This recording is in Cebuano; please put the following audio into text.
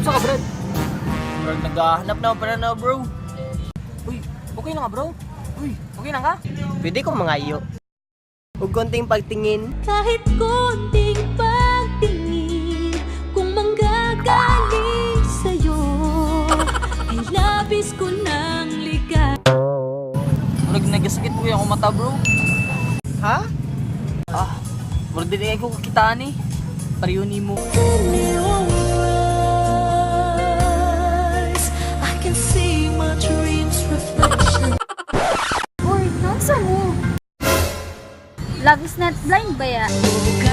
Unsa ka, Brad? Murag naghahanap na ako para na, bro. Uy, okay lang ka, bro? Uy, okay lang ka? Pwede kong mangayo. Ug konting pagtingin. Kahit konting pagtingin, kung manggagaling sa'yo, ay labis ko ng ligay. Murag nagasakit po yung mata, bro. Ha? Ah, murag dili ko kakitaan eh. Pareho nimo. In your eyes, I can see my dreams reflection. Uy, naunsa mo? Love is not blind ba ya? Oh,